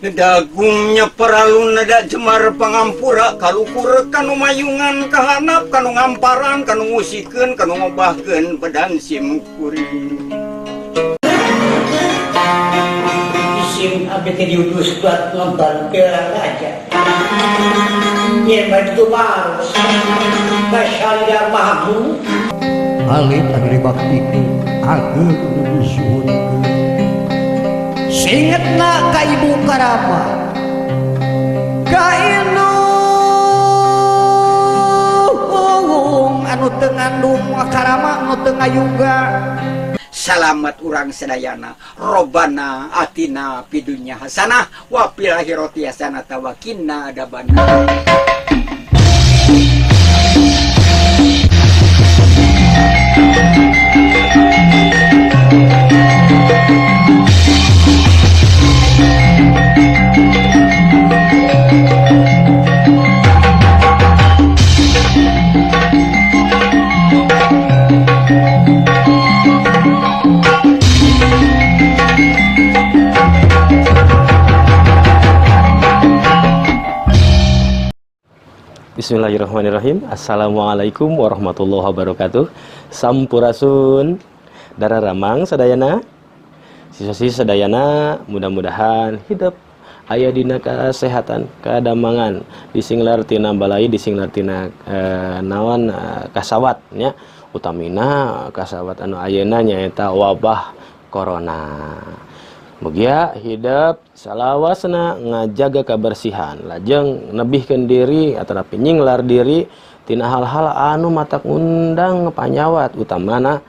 Dagungnya paralun nada jemar pangampura kalukur kanu mayungan kahanap kanu ngamparan kanu ngusikeun kanu ngobahkeun badan sim kuring. Isim abdi teh diutus buat ngemban ke raja. Yen bade tumaros ka salira Maha Guru. Alit anu dibaktikeun ageung nu disuhunkeun. Singetna ka Ibu Karama ka indung anu teu ngandung karama anu teu ngayuga. Salamat urang sadayana Robbana atina pidunya hasanah wa fil akhirati hasanah wa qina adzabannar. Bismillahirrahmanirrahim. Assalamualaikum warahmatullahi wabarakatuh. Sampurasun. Dararamang sadayana. Siswa-siswi sadayana mudah-mudahan hidup aya dina kesehatan, kadamangan, disinglar tina balai, disinglar tina naon kasawat nya, utamina kasawat anu ayeuna nyaeta wabah corona. Mugia hidup salawasna ngajaga kebersihan, lajeng nebihkeun diri atanapi nyinglar diri tina hal-hal anu matak ngundang panyawat, utamana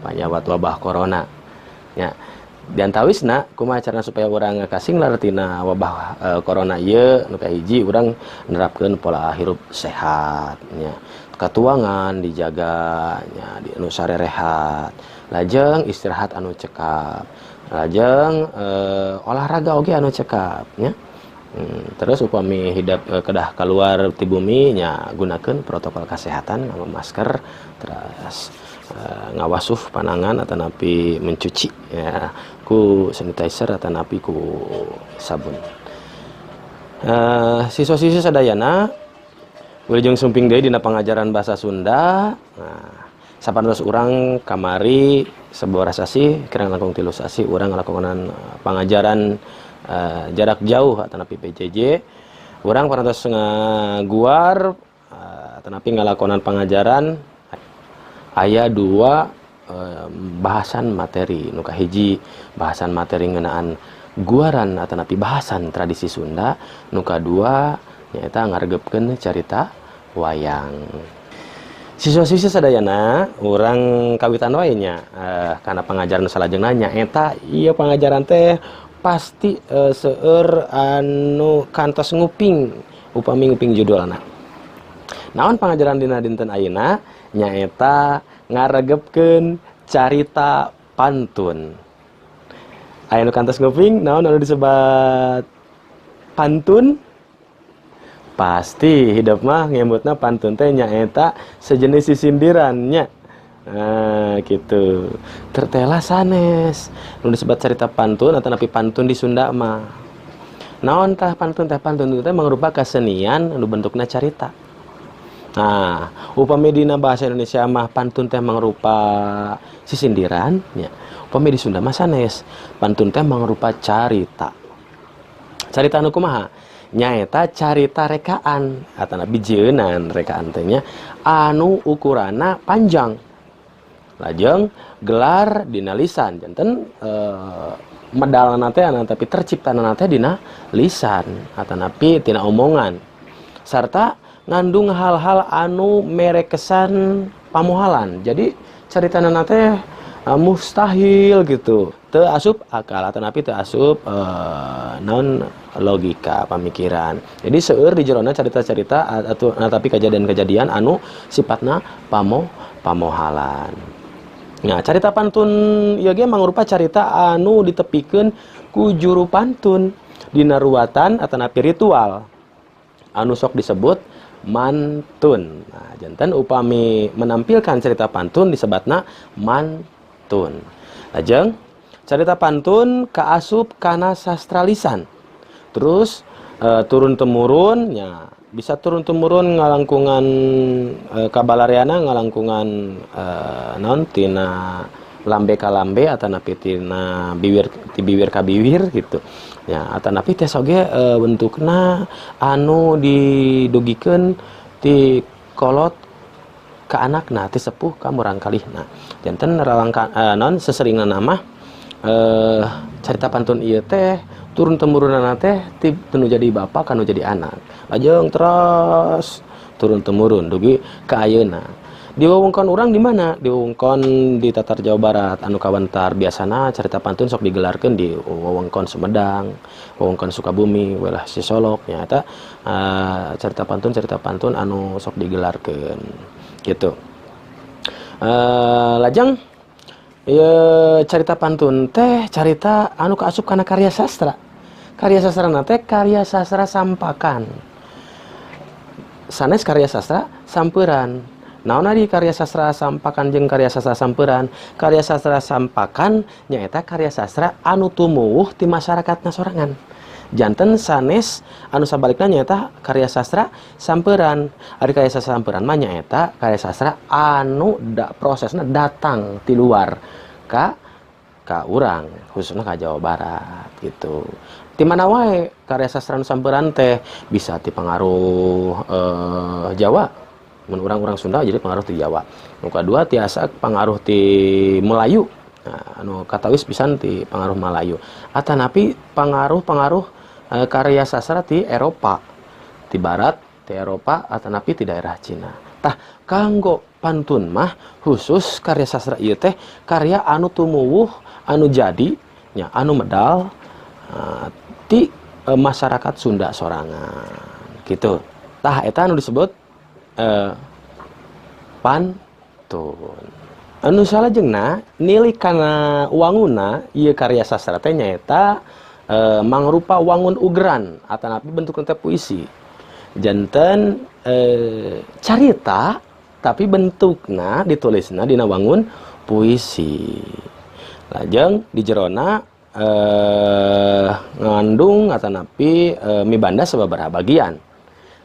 panyawat wabah corona. Nya, diantawisna kumaha carana supaya urang kasinglar tina wabah corona ieu? Nu kahiji, urang nerapkeun pola hirup sehat nya. Katuangan dijaga nya, di anu sarerehat, lajeng istirahat anu cekap, lajeng olahraga oge anu cekap nya. Terus upami hidap kedah keluar ti bumi nya, gunakeun protokol kesehatan, nganggo masker, terus ngawasuh panangan atanapi mencuci ya ku sanitizer atanapi ku sabun. Siswa-siswi sadayana, wilujeng sumping deui dina pangajaran bahasa Sunda. Nah, sapantos urang kamari sabaraha sasih, kirang langkung 3 sasih urang ngalakonan pangajaran jarak jauh atanapi PJJ. Urang parantos ngaguar atanapi ngalakonan pangajaran aya dua bahasan materi. Nu kahiji bahasan materi ngeunaan guaran atanapi bahasan tradisi Sunda, nu kadua nyaeta ngaregepkeun carita wayang. Siswa-siswi sadayana, urang kawitan wae nya kana pangajaran salajengna, nyaeta ieu pangajaran teh pasti seueur anu kantos nguping upami nguping judulna. Naon pangajaran dina dinten ayeuna? Nyaeta ngaregepkeun carita pantun. Aya nu kantos nguping naon anu disebat pantun? Pasti hidup mah ngemutna pantun teh nyaeta sejenis sisindirannya. Nah, gitu. Tertela sanes. Nu disebut carita pantun atau napi pantun di Sunda mah. Naon tah pantun teh? Pantun teh mangrupa kesenian anu bentukna carita. Nah, upami dina bahasa Indonesia mah pantun teh mangrupa sisindiran nya. Upami di Sunda mah sanes. Pantun teh mangrupa carita. Carita anu kumaha? Nyaeta carita rekaan atanapi jieunan rekaan teh nya, anu ukuranna panjang, lajeng gelar dina lisan, janten medalna teh anu tapi terciptana teh dina lisan atanapi tina omongan, sarta ngandung hal-hal anu mere kesan pamohalan. Jadi caritana teh mustahil gitu, teu asup akal atanapi teu asup naon logika pamikiran. Jadi seueur di jerona carita-carita atau tapi kejadian-kejadian anu sifatna pamohalan. Nah, carita pantun ieu ge mangrupa carita anu ditepikeun ku juru pantun dina ruwatan atanapi ritual anu sok disebut mantun. Nah, janten upami menampilkan cerita pantun disebatna mantun. Lajeng carita pantun kaasup kana sastra lisan. Terus turun temurun nya, bisa turun temurun ngalangkungan kabalariana, ngalangkungan naon, tina lambe ka lambe atanapi tina biwir ti biwir ka biwir gitu ya, atanapi tes oge bentukna anu didugikeun ti kolot ka anakna, ti sepuh ka murangkalihna. Janten ralangka naon, seseringna mah carita pantun ieu teh turun temurunana teh ti nu jadi bapak ka nu jadi anak, lajeng terus turun temurun dugi ka ayeuna. Di wewengkon urang di mana? Di wewengkon di Tatar Jawa Barat anu kawentar, biasana carita pantun sok digelarkeun di wewengkon Sumedang, wewengkon Sukabumi, wilayah Cisolok nya, eta carita pantun, carita pantun anu sok digelarkeun gitu. Lajeng ieu carita pantun teh carita anu kaasup kana karya sastra. Karya sastra teh karya sastra sampakan, sanes karya sastra samperan. Naon di karya sastra sampakan jeung karya sastra samperan? Karya sastra sampakan nyaeta karya sastra anu tumuwuh ti masyarakatna sorangan. Janten sanes anu sabalikna, nyaeta karya sastra samperan. Ari karya sastra samperan mah nyaeta karya sastra anu prosesna datang ti luar ka urang, khususnya ka Jawa Barat gitu. Di mana wae karya sastra anu samperan teh bisa ti pengaruh Jawa. Mun urang-urang Sunda jadi pengaruh ti Jawa. Nu kadua tiasa pengaruh ti Melayu. Nah, anu katawis pisan ti pengaruh Melayu. Atanapi pengaruh-pengaruh karya sastra ti Eropa, ti Barat, ti Eropa, atanapi ti daerah Cina. Tah, kanggo pantun mah khusus karya sastra ieu teh karya anu tumuwuh, anu jadi nya, anu medal ti masyarakat Sunda sorangan gitu. Tah, eta anu disebut pantun. Anu salajengna, nilik kana wanguna ieu karya sastra teh nyaeta mangrupa wangun ugeran atanapi bentuk teh puisi. Janten carita tapi bentukna ditulisna dina wangun puisi. Lajeng di jerona ngandung atanapi mibanda sababaraha bagian.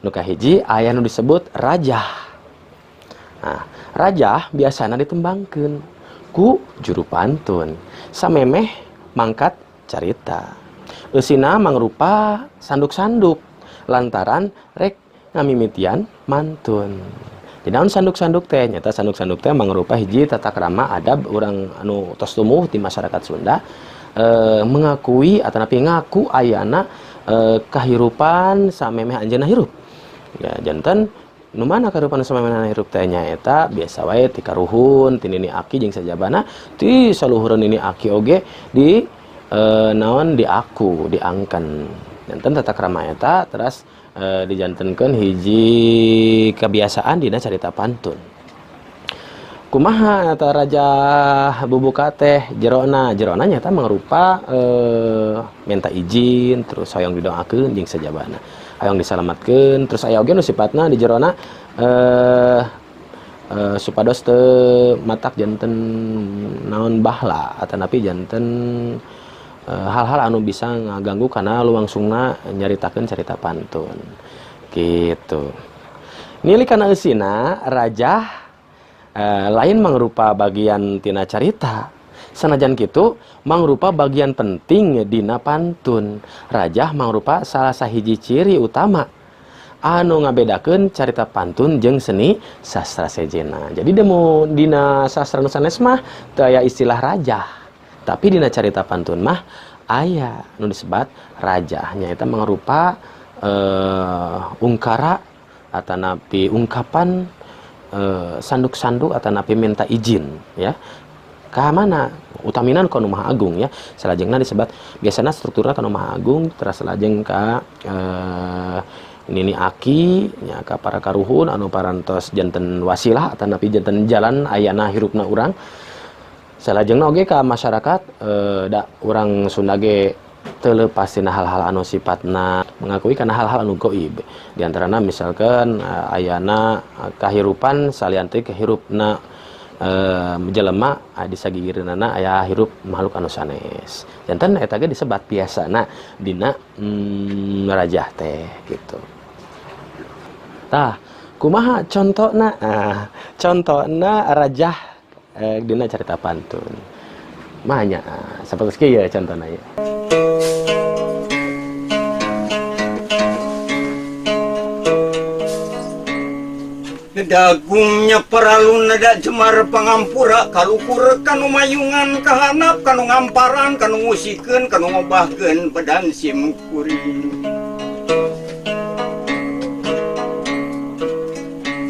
Nu kahiji aya nu disebut rajah. Nah, rajah biasana ditembangkeun ku juru pantun samemeh mangkat carita. Eusina mangrupa sanduk-sanduk lantaran rek ngamimitian mantun. Di naon sanduk-sanduk teh? Nyata sanduk-sanduk teh mangrupa hiji tata krama adab urang anu tos tumuwuh di masyarakat Sunda, mengakui atanapi ngaku ayana kahirupan samemeh anjeunna hirup. Ya, janten nu mana kahirupan samemehna hirup teh nyaeta biasa wae ti karuhun, ti nini aki jeung sajabana, ti saluhureun nini aki oge di naon, diaku, diangken. Janten tata krama eta teras dijantenkeun hiji kebiasaan dina carita pantun. Kumaha eta rajah bubuka teh jerona? Jerona nyata mangrupa minta izin, terus hoyong didoakeun jeung sajabana, hoyong disalamatkeun. Terus aya oge nu sifatna di jerona supados teu matak janten naon, bahla atanapi janten hal-hal anu bisa ngaganggu kana lumangsungna nyaritakeun carita pantun gitu. Nilik kana eusina, rajah lain mangrupa bagian tina carita. Sanajan kitu mangrupa bagian penting dina pantun. Rajah mangrupa salah sahiji ciri utama anu ngabedakeun carita pantun jeung seni sastra sejena. Jadi demo dina sastra nu sanes mah teu aya istilah rajah, tapi dina carita pantun mah aya nu disebat rajah, nyaeta mangrupa ungkara atanapi ungkapan sanduk-sanduk atanapi minta izin ya. Ka mana? Utamina ka nu Maha Agung ya. Salajengna disebat biasana strukturna ka nu Maha Agung, teras lajeng ka nini aki nya, ka para karuhun anu parantos janten wasilah atanapi janten jalan ayana hirupna urang. Salajengna oge ka masyarakat, da urang Sunda ge teu leupas tina hal-hal anu sifatna mengakui kana hal-hal anu goib. Di antarana misalkan ayana kahirupan salian teh kahirupna Jelema di sagigireunana aya hirup makhluk anu sanes. Janten eta ge disebat biasana dina rajah teh gitu. Tah, kumaha contona? Ah, contona rajah dina carita pantun. Mah nya sapertos kieu contona ieu. Dagungnya paralun nada Jemar pangampura kalukur kanu mayungan kahanap kanu ngamparan kanu ngusikeun kanu ngobahkeun badan sim kuring.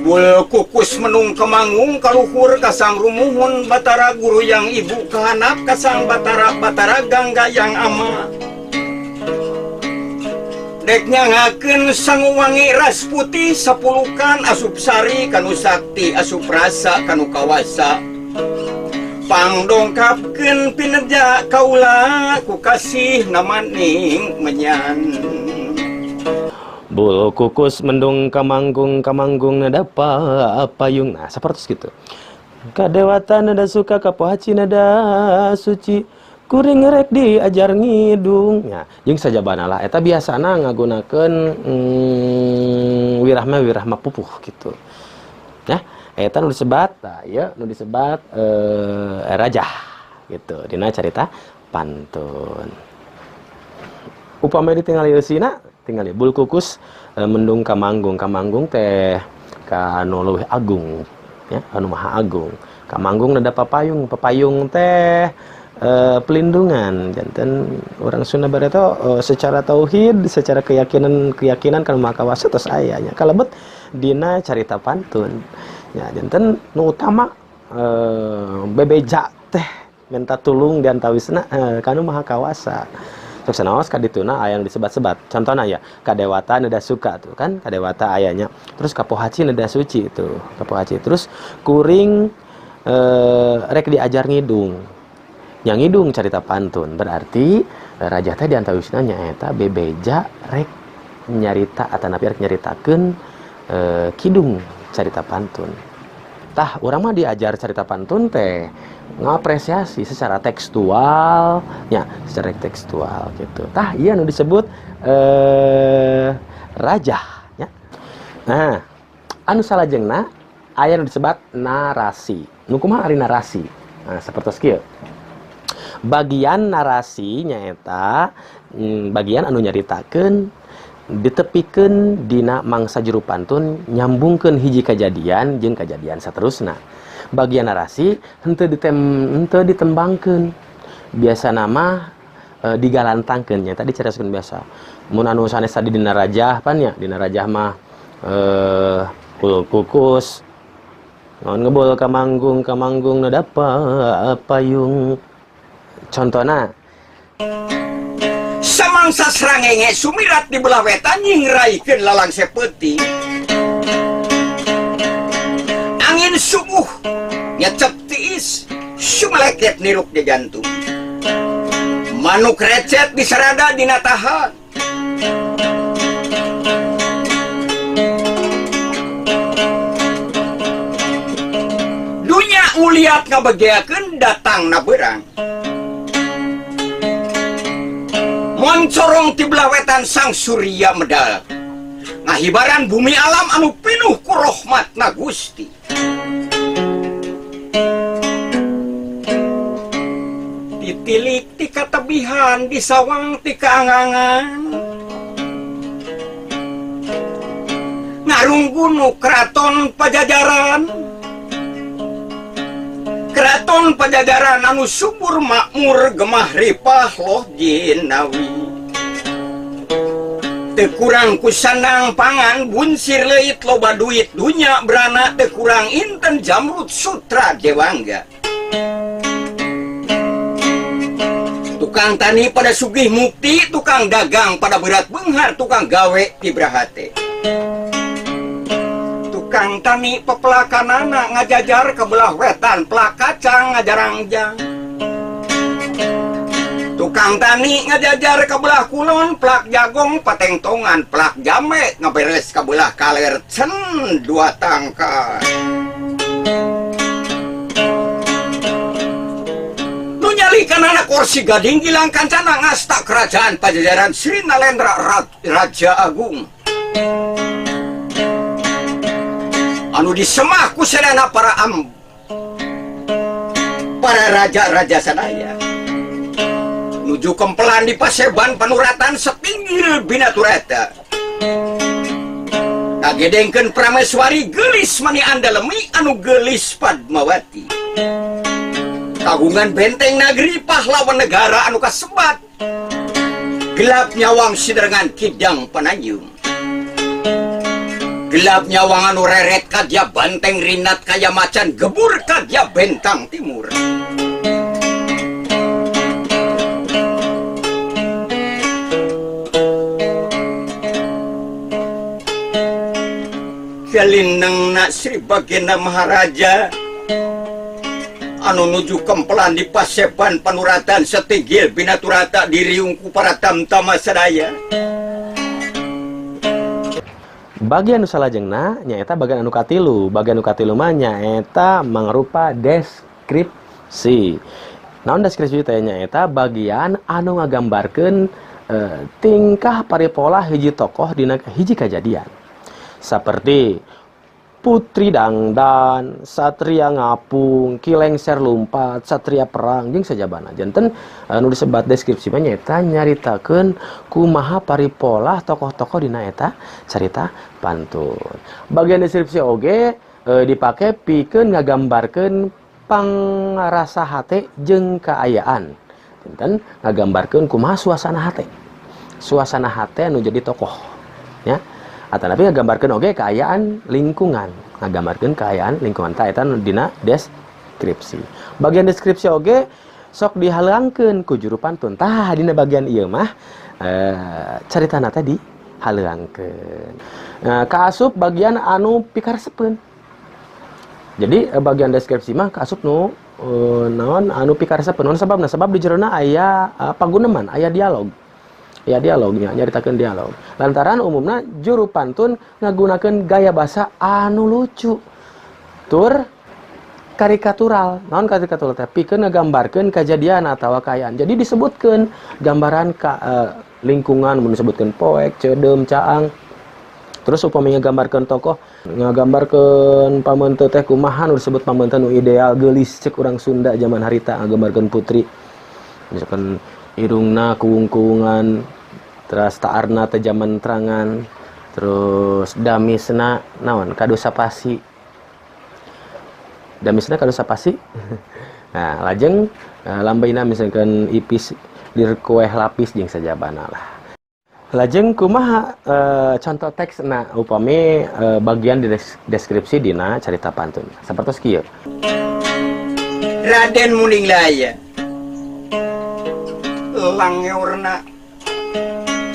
Bul kukus menung kemangung kaluhur kasang rumuhun Batara guru yang ibu kahanap kasang Batara Batara Gangga yang ama. Dek nyangakeun sanguwangi ras putih sapulukan asup sari kanu sakti asup rasa kanu kawasa. Pangdongkapkeun pinerja kaula ku kasih namaning menyan. Bul kukus mendung kamanggung kamanggung nada payung. Nah, seperti gitu. Kadewata nada suka kapohaci nada suci. Kuring rek diajar ngidung. Ya, jeung sajabana lah eta biasana ngagunakeun wirahma wirahma pupuh gitu. Ya, eta nu disebat, tah ieu nu disebat rajah gitu dina carita pantun. Upama ditingali eusina, tingali bul kukus mendung kamanggung, kamanggung teh ka anu leuwih agung ya, anu maha agung. Kamanggung nada papayung, papayung teh pelindungan. Janten orang Sunda bareto secara tauhid, secara keyakinan keyakinan kan maha kawasa tos aya nya kalebet dina carita pantun ya. Janten nu utama bebeja teh minta tulung di antawisna kanu maha kawasa. Sok sanaos kadituna aya nu disebat-sebat, contohna ya kadewata neda suka tuh kan, kadewata ayanya, terus kapohaci neda suci tuh kapohaci, terus kuring rek diajar ngidung, yang ngidung carita pantun. Berarti raja teh diantawisna nyaeta bebeja rek nyarita atanapi rek nyaritakeun kidung carita pantun. Tah, urang mah diajar carita pantun teh ngapresiasi secara tekstual nya, secara tekstual gitu. Tah, ieu nu disebut rajah nya. Nah, anu salajengna aya nu disebat narasi. Nu kumaha ari narasi? Nah, sapertos kieu. Bagian narasi nyaeta bagian anu nyaritakeun ditepikeun dina mangsa juru pantun nyambungkeun hiji kajadian jeung kajadian saterusna. Bagian narasi henteu henteu ditembangkeun. Biasa nama digalantangkeun nya tadi carioskeun biasa. Mun anu sanes tadi dina rajah pan nya, dina rajah mah bul kukus naon ngebul kamanggung kamanggung nada payung. Contona samangsa srangenge sumirat di belah wetan nyingraikeun lalang sepeuting. Angin subuh nyecep tiis sumeleket niruk di jantung. Manuk recet disarada dina tahan. Dunya uliat ngabegeakeun datang na beurang. Moncorong ti belah wetan sang surya medal ngahibaran bumi alam anu pinuh ku rahmatna Gusti. Titilik ti katebihan di sawang ti kaangangan ngarunggunu keraton Pajajaran, keraton Pajajaran anu subur makmur gemah ripah loh jinawi. Teu kurang ku sandang pangan bunsir leuit loba duit dunya berana teu kurang inten jamrut sutra dewangga. Tukang tani pada sugih mukti, tukang dagang pada berat beunghar, tukang gawe tibrahate. Tukang tani pepelakanana ngajajar ke belah wetan pelak kacang ngajarangjang. Tukang tani ngajajar ke belah kulon pelak jagong patengtongan pelak jame ngaberes ke belah kaler cen dua tangkai. Nalikanana kursi gading gilang kancana ngasta kerajaan Pajajaran Sri Nalendra Raja Agung. Anu disemah ku sadana para raja-raja sadaya. Nuju kempelan di Paseban Panuratan setinggil binaturata. Kagedengkeun Prameswari geulis mani andalemi anu geulis Padmawati. Kagungan benteng nagri pahlawan negara anu kasebat. Gelap nyawang siderengan kidang pananjung. Gelap nyawang anu reret kadya banteng rinat kaya macan gebur kadya bentang timur. Jalineng Sri Baginda Maharaja anu nuju kempelan di Paseban Panuratan setinggil binaturata diriungku para tamtama sadaya. Bagian nu salajengna nyaeta bagian anu katilu. Bagian anu katilu mah nyaeta mangrupa deskripsi. Naon deskripsi teh nyaeta bagian anu ngagambarkeun tingkah paripola hiji tokoh dina hiji kajadian. Seperti Putri Dangdan, Satria Ngapung, Ki Lengser Lumpat, Satria Perang, jeung sajabana. Janten nu disebat deskripsi mah nyaeta nyaritakeun kumaha paripolah tokoh-tokoh dina eta carita pantun. Bagian deskripsi oge dipake pikeun ngagambarkeun pangrasa hate jeung kaayaan. Janten ngagambarkeun kumaha suasana hate. Suasana hate anu jadi tokoh, ya. Atanapi ngagambarkeun oge kaayaan lingkungan, ngagambarkeun kaayaan lingkungan ta eta dina deskripsi. Bagian deskripsi oge sok dihalangkeun ku juru pantun. Tah dina bagian ieu mah caritana teh dihalangkeun. Nah, kaasup bagian anu pikaresepeun. Jadi bagian deskripsi mah kaasup nu naon anu pikaresepeun. Naon sababna? Sabab di jerona aya paguneman, aya dialog. Ya dialognya, nyaritakeun dialog. Lantaran umumna juru pantun ngagunakeun gaya basa anu lucu. Tur karikatural. Naon karikatural teh? Pikeun ngagambarkeun kajadian atawa kaayaan. Jadi disebutkeun gambaran ka, lingkungan, mun disebutkeun poek, ceudeum, caang. Terus upami ngagambarkeun tokoh, ngagambarkeun pameunte teh kumaha nu disebut pameunte nu ideal geulis cek urang Sunda zaman harita ngagambarkeun putri. Misalkan irungna kuung-kuungan, terus taarna teh jaman terangan, terus damisna naon kadosapasi. Damisna kadosapasi. Nah, lajeng lambaina misalkan ipis dirkueh lapis jeung sajabana lah. Lajeng kumaha contoh teks na upami bagian di deskripsi dina carita pantun. Sapertos kieu. Raden Muninglaya langeurna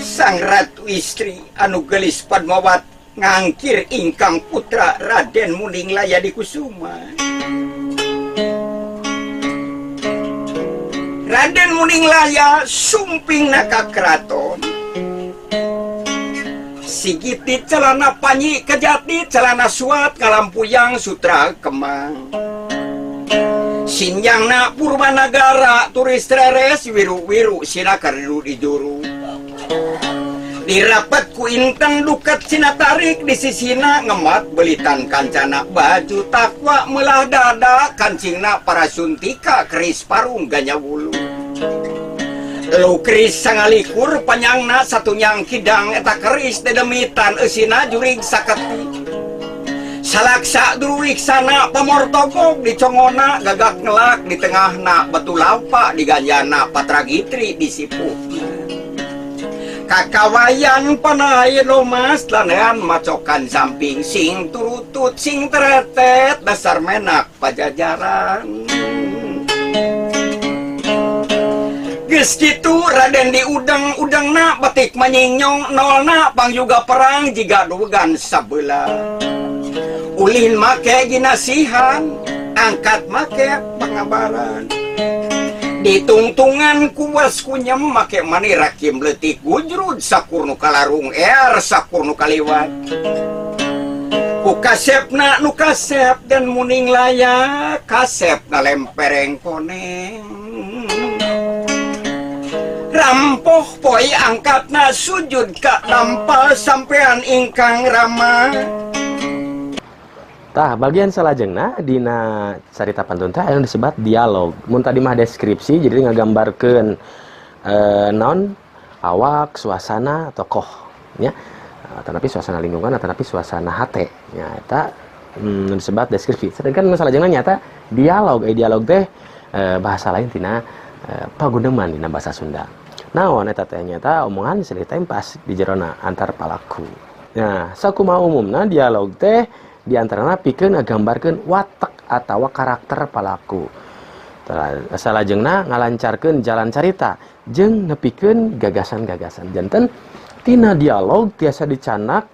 sang ratu istri anu geulis Padmawat ngangkir ingkang putra Raden Muninglaya di Kusuma. Raden Muninglaya sumpingna ka kraton. Sigiti celana panyi kejati celana suat kalampuyang sutra kemang. Sinjangna Purwanagara turis treres wiru-wiru sinakardu di juru. Dirapat ku inten duket sinatarik di sisina ngemat belitan kancana baju takwa melah dada kancingna para suntika keris parung ganya wulu. Lu keris sangalikur panyangna satunyang kidang eta keris dedemitan eusina jurig saketi. Salaksa druwiksana pamortogog di congona gagak ngelak di tengahna batu lampa di ganjana patragitri di sipuhna. Kakawayan panai lomas lanean macokan samping sing turutut sing teretet dasar menak pajajaran. Geus kitu Raden diudang-udangna batik manyingnyong nolna pangjuga perang jiga dugan sabelah. Ulin make ginasihan, angkat make pangabaran. Ditungtungan kuas kunyem make mani rakim letik gujrud sakurnu kalarung er sakurnu kaliwat. Ku kasepna nu kasep dan Muninglaya kasepna lempereng koneng. Rampoh poe angkatna sujud ka dampal sampean ingkang rama. Tah bagian salajengna dina carita pantun teh anu disebat dialog. Mun tadi mah deskripsi jadi ngagambarkeun naon awak, suasana, tokoh nya. Tetapi suasana lingkungan atanapi suasana hate nya eta disebut deskripsi. Sedangkan nu salajengna nyata dialog. Dialog teh bahasa lain tina paguneman dina bahasa Sunda. Naon eta teh nyata omongan silih tempas di jerona antar palaku. Nah, sakumaha umumna dialog teh diantarana pikeun ngagambarkeun watak atawa karakter palaku. Salajengna ngalancarkeun jalan carita jeung nepikeun gagasan-gagasan. Janten tina dialog tiasa dicanak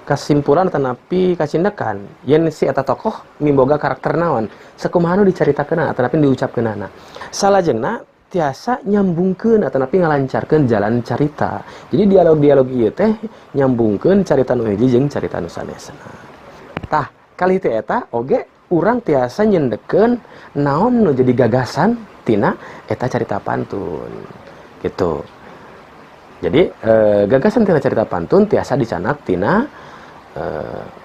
kesimpulan tetapi kacindekan yen si eta tokoh mimboga karakter naon sakumaha nu dicaritakeun atanapi diucapkeunana. Salajengna tiasa nyambungkeun atanapi ngalancarkeun jalan carita. Jadi dialog-dialog ieu teh nyambungkeun carita nu hiji jeung carita nu sanesna. Tah kali teh eta oge urang tiasa nyendekeun naon nu jadi gagasan tina eta carita pantun gitu. Jadi gagasan tina carita pantun tiasa dicanak tina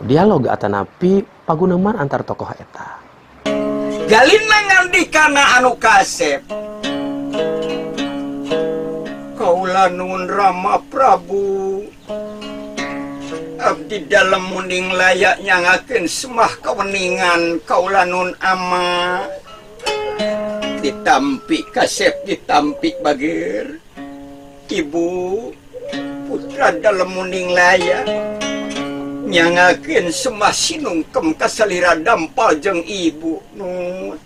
dialog atanapi paguneman antar tokoh eta. Jalina ngandikana anu kasep. Kaula nuhun Rama Prabu. Abdi dalem munding layak nyangakeun semah kaweningan kaula nuhun ama. Ditampi kasep ditampi bageur. Ibu putra dalem munding layak nyangakeun semah sinungkem kasalira dampal jeung ibu nun.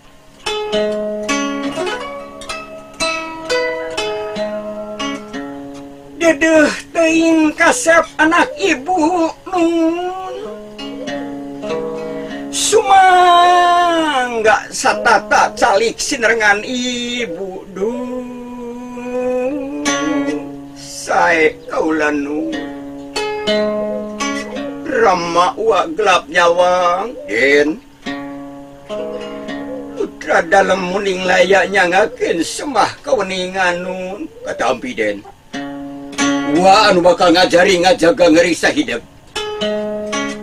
Dedeuh teuing kasep anak ibu nun. Sumangga satata calik sinerengan ibu dun. Sae kaula nun. Rama wa gelap nyawang den. Putra dalem muning layak nyangakeun semah kaweningan nun. Katampi den. Wa anu bakal ngajari ngajaga ngerisa hidup.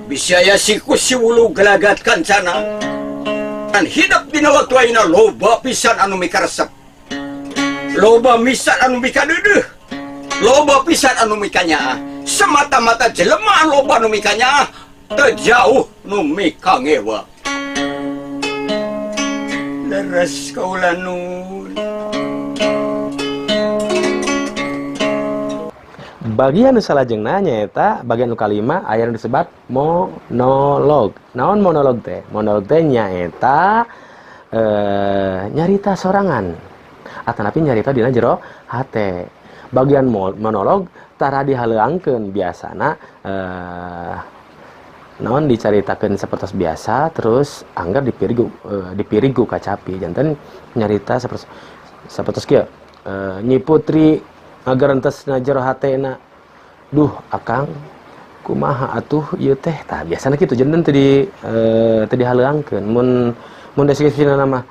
Bisa ya siku siwulu gelagat kancana. Dan hidup dina waktu ayeuna loba pisan anu mikaresep. Loba misan anu mikadeudeuh. Loba pisan anu mikanyaah. Semata-mata jelema loba nu mikanyaah teu jauh nu mikangewa. Leres kaula nun. Bagian nu salajengna nyaeta bagian nu kalima aya nu disebat monolog. Naon monolog teh? Monolog teh nyaeta nyarita sorangan atanapi nyarita dina jero hate. Bagian monolog tara dihaleuangkeun biasana naon dicaritakeun sapertos biasa terus anggar dipirigu kacapi janten nyarita sapertos kieu. Nyi Putri ngagarentesna jero hatena, duh akang kumaha atuh ieu teh. Tah biasana kitu janten teu di teu dihaleuangkeun. Mun deskripsina mah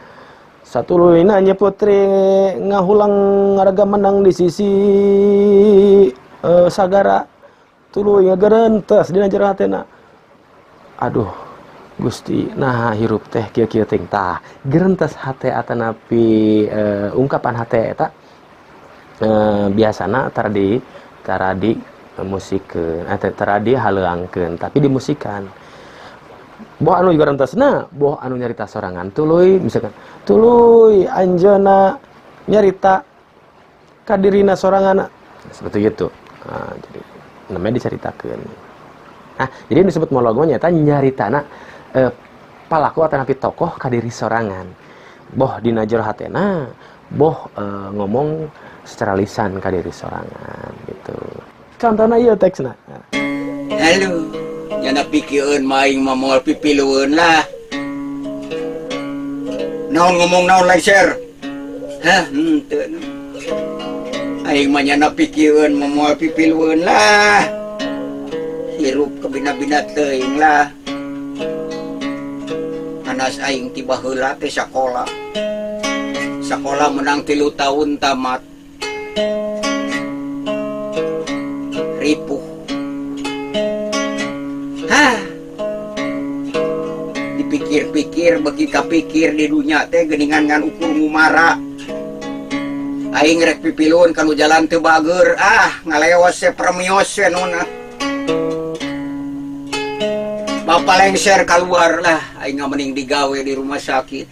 satuluyna Nyi Putri ngahulang ngaraga menang di sisi sagara tuluy ngagarentes dina jero hatena, aduh Gusti nah hirup teh kieu-kieu teh. Tah gerentes hate atanapi ungkapan hate eta biasana tara di musikeun tara dihaleuangkeun tapi dimusikan. Boh anu garentesna boh anu nyarita sorangan tuluy misalkan tuluy anjeunna nyarita kadirina sorangan seperti itu. Nah, jadi namanya dicaritakeun. Nah, jadi disebut monolog nyata nyaritana palaku atanapi tokoh kadiri sorangan. Boh dina jero hatena, boh ngomong secara lisan kadiri sorangan gitu. Contohna ieu teksna. Halo, nyana pikieun maing mah moal pipilueun lah. Naon ngomong naon lengser? Hah, henteu. Aing mah nyana pikieun mah moal pipilueun lah. Hirup kebina-bina teuing lah. Anas aing ti baheula teh sakola. Sakola menang 3 tahun tamat. Ripuh. Hah. Dipikir-pikir beki kapikir di dunya teh geuningan ngan ukur ngumara. Aing rek pipilun kanu jalan teu bager, ah ngaleos se permios we nona. Bapak lengser keluar lah, aing mending digawe di rumah sakit.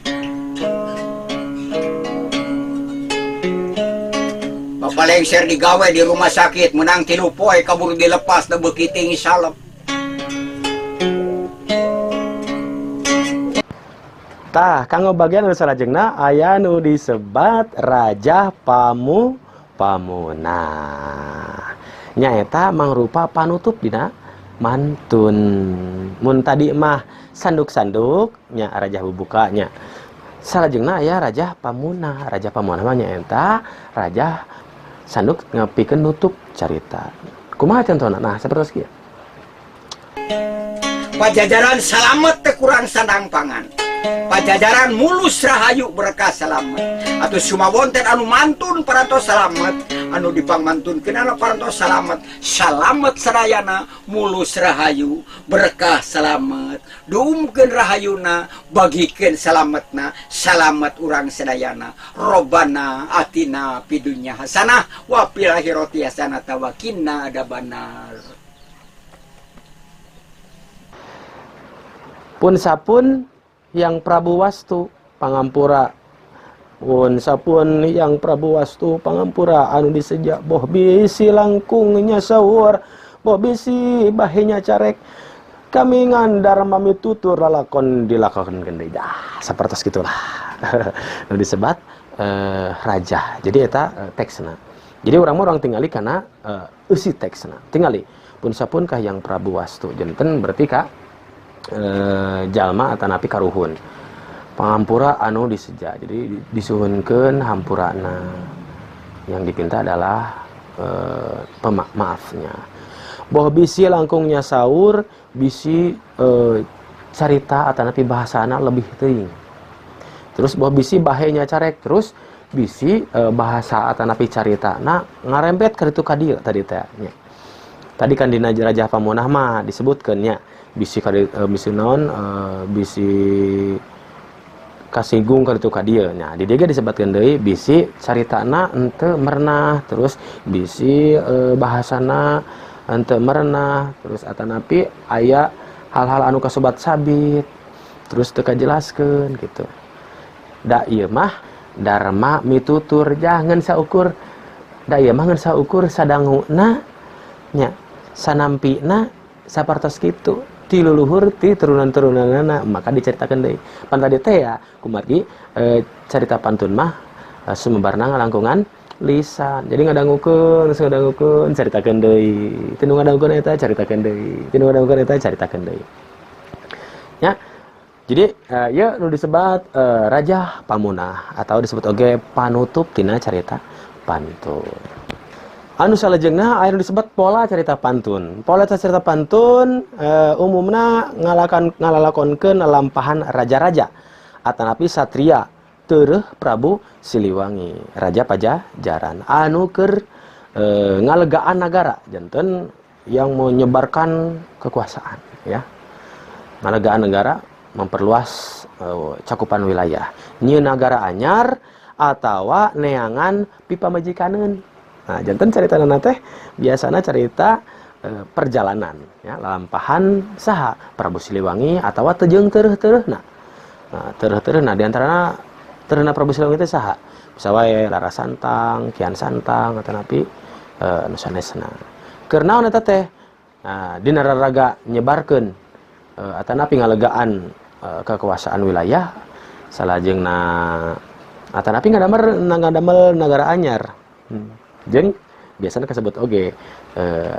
Bapak lengser digawe di rumah sakit, menang 3 poe kabur dilepas da beuki tinggi salep. Tah, kanggo bagian anu salajengna aya nu disebat Raja Pamunah. Nyaeta mangrupa panutup dina mantun. Mun tadi mah sanduk-sanduk nya Raja Bubuka nya. Salajengna aya Raja Pamunah. Raja Pamunah mah nyaeta raja sanduk ngapikeun nutup carita. Kumaha contona? Nah, sapertos kieu. Pajajaran salamet teu kurang sandang pangan. Pajajaran mulus rahayu berkah salamet. Atuh sumawonten anu mantun parantos salamet, anu dipangmantunkeun anu parantos salamet. Salamet sadayana mulus rahayu berkah salamet. Duumkeun rahayuna, bagikeun salametna, salamet urang sadayana. Robbana atina fid dunya hasanah wa fil akhirati hasanah wa qina adzabannar. Pun sapun yang Prabu Wastu pangampura, pun sapun yang Prabu Wastu pangampura anu disejak boh bisi langkungnya sawur, boh bisi bahenya carek, kami ngandar mami tutur lalakon dilakon gendai. Dah sapertos gitulah. Nu disebat raja. Jadi eta teksna. Jadi urang mah urang tingali kana eusi teksna. Tingali pun sapun kah yang Prabu Wastu janten berarti ka jalma atanapi karuhun pangampura anu diseja. Jadi disuhunkeun hampurana, yang dipinta adalah pemaafnya. Boh bisi langkungnya saur, bisi carita atanapi bahasana lebih teuing. Terus boh bisi bahenya carek, terus bisi bahasa atanapi carita na ngarempet ka ditu ka dieu tadi teh nya. Tadi kan dina Raja Pamunah mah disebutkeun nya bisi kadi, bisi naon, bisi kasinggung ka ditu ka dieu. Nah, di dieu ge disebutkeun deui bisi caritana henteu merenah, terus bisi bahasana henteu merenah, terus atanapi aya hal-hal anu kasobat sabit, terus teu kajelaskeun gitu. Da ieu mah dharma mitutur jangan saukur. Da ieu mah ngan saukur sadanguna nya sanampina sapartos kitu ti luluhur ti turunan-turunanana, maka diceritakan deui. Pan tadi teh ya kumargi carita pantun mah sumebarna ngalangkungan lisan. Jadi ngadangukeun, ngadangukeun caritakeun deui. Teu nu ngadangukeun eta caritakeun deui. Teu nu ngadangukeun eta caritakeun deui. Ya. Jadi ieu nu disebat Raja Pamunah atau disebut oge panutup tina carita pantun. Anu salajengna aya nu disebut pola carita pantun. Pola carita pantun umumna ngalalakonkeun lampahan raja-raja atanapi satria tereuh Prabu Siliwangi, Raja Pajajaran anu keur ngalegaan nagara, janten yang menyebarkan kekuasaan ya. Ngalegaan negara, memperluas cakupan wilayah. Nyieun nagara anyar atawa neangan pipamajikaneun. Nah, janten caritana teh biasana carita perjalanan ya, lampahan saha Prabu Siliwangi atawa teu jeung tereuh-tereuhna. Nah, tereuh-tereuhna di antarana tereuhna Prabu Siliwangi teh saha? Bisa wae Lara Santang, Kian Santang atanapi nu sanesna. Keur naon eta teh? Nah, dina raraga nyebarkeun atanapi ngalegaan kekuasaan wilayah salajengna atanapi ngadamel nagara anyar. Jeung biasanya kasebut oge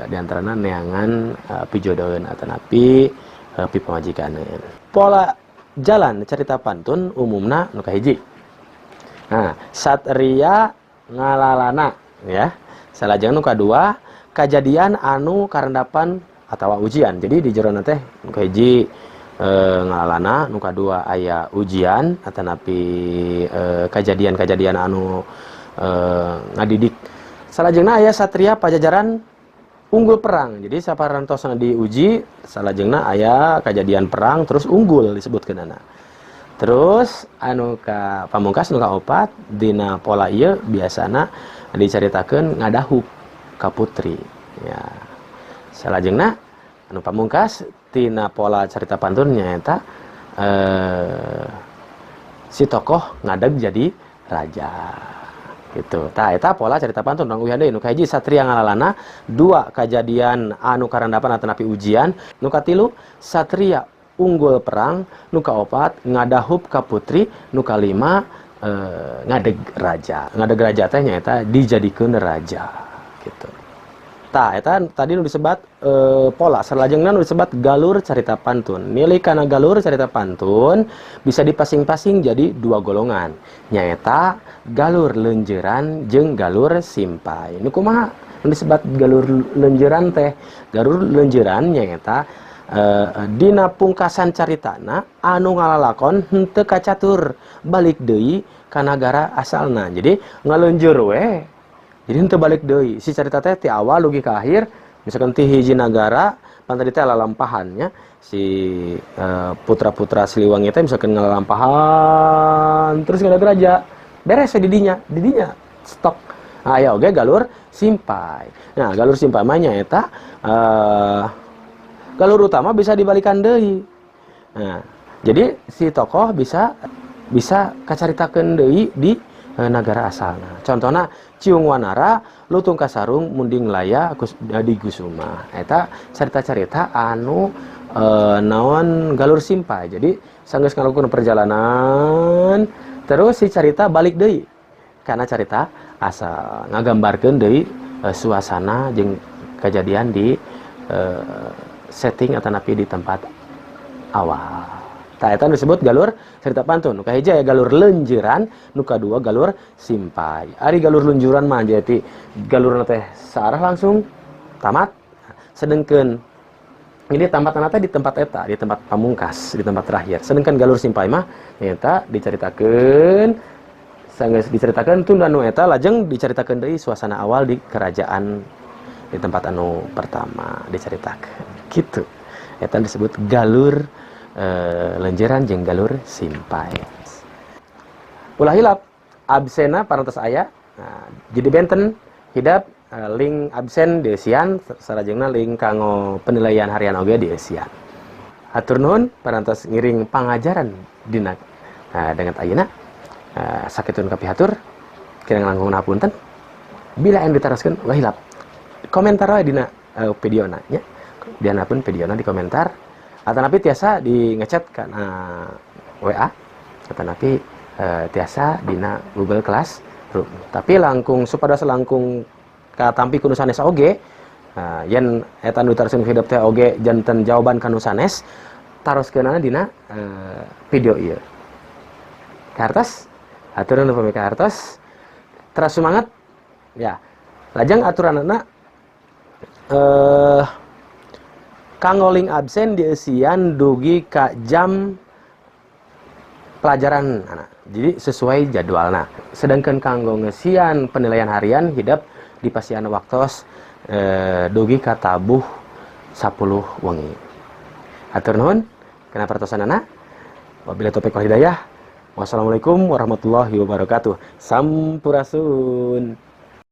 di antarana neangan pijodoheun atanapi pipamajikaneun. Pola jalan carita pantun umumna nu kahiji. Nah, satria ngalalana ya. Salajengna nu kadua kajadian anu karendapan atawa ujian. Jadi di jerona teh nu kahiji ngalalana, nu kadua aya ujian atanapi kajadian-kajadian anu ngadidik Salajengna aya satria Pajajaran unggul perang. Jadi saparantosna diuji, salajengna aya kejadian perang terus unggul disebutkeunana. Terus anu ka pamungkas, nu kaopat dina pola ieu biasana dicaritakeun ngadahup ka putri ya. Salajengna anu pamungkas tina pola carita pantun nyaeta si tokoh ngadeg jadi raja gitu. Tah, eta pola cerita pantun. Urang uya deui. Nu kahiji, satria ngalalana. Dua, kajadian anu karandapan atanapi ujian. Nu katilu, satria unggul perang. Nu kaopat, ngadahup ka putri. Nu kalima, ngadeg raja. Ngadeg raja teh nyaeta dijadikeun raja gitu. Tah, eta tadi nu disebat pola. Salajengna nu disebat galur carita pantun. Nilai kana galur carita pantun bisa dipasing-pasing jadi dua golongan, nyaeta galur lenjeran jeung galur simpai. Nu kumaha nu disebat galur lenjeran teh? Galur lenjeran nyaeta dina pungkasan caritana anu ngalalakon henteu kacatur balik deui ka nagara asalna. Jadi ngalenjeur we, jadi henteu balik deui si carita teh ti awal dugi ka akhir. Misalkan ti hiji nagara pan tadi teh lalampahannya si putra-putra Siliwangi teh misalkan ngalalampahan terus ngadeg raja, beres we didinya, didinya stop. Nah, aya oge galur simpai. Nah, galur simpai mah nyaeta galur utama bisa dibalikan deui. Nah, jadi si tokoh bisa bisa kacaritakeun deui di nagara asalna. Contohna Ciung Wanara, Lutung Kasarung, Munding Laya, Adi Gusuma. Eta carita-carita anu naon, galur simpai. Jadi sanggeus ngalakukeun perjalanan terus si carita balik deui karena carita asal, ngagambarkeun deui suasana jeung kejadian di setting atanapi di tempat awal. Tah, eta disebut galur cerita pantun. Nu kahiji aya galur lenjeran, nu kadua galur simpai. Ari galur lenjeran mah jadi galurna teh searah langsung tamat. Sedengkeun ini tamat teh di tempat eta, di tempat pamungkas, di tempat terakhir. Sedangkan galur simpai mah nyata diceritakeun, sanggeus diceritakeun tunda nu eta lajeng diceritakeun deui suasana awal di kerajaan di tempat anu pertama diceritakeun. Gitu. Eta disebut galur lenjeran jeung galur simpai. Ulah hilap absena parantos aya. Nah, jadi benten hidap link absen dieusian, salajengna link kanggo penilaian harian oge dieusian. Hatur nuhun parantos ngiring pangajaran dina dengan ayeuna. Sakitu nu kapihatur, kirang langkung hapunten. Bila yang ditaroskeun, ulah hilap komentar wae dina videona nya. Diana pun videona di komentar atanapi tiasa di ngechat kana WA atanapi tiasa dina Google Classroom. Tapi langkung supados langkung katampi ku nu sanes oge, yen eta nu ditaroskeun hidep teh oge janten jawaban ka nu sanes, taroskeunana dina video ieu. Kahartos, hatur nuhun pami kahartos. Teras semangat ya. Lajeng aturanana kanggo link absen dieusian dugi ka jam pelajaran anak. Jadi sesuai jadwalna. Sedangkan kanggo ngesian penilaian harian hidep dipasihan waktos dugi ka tabuh 10 wengi. Hatur nuhun kana pertosanana. Wabillahi taufiq wal hidayah. Wassalamualaikum warahmatullahi wabarakatuh. Sampurasun.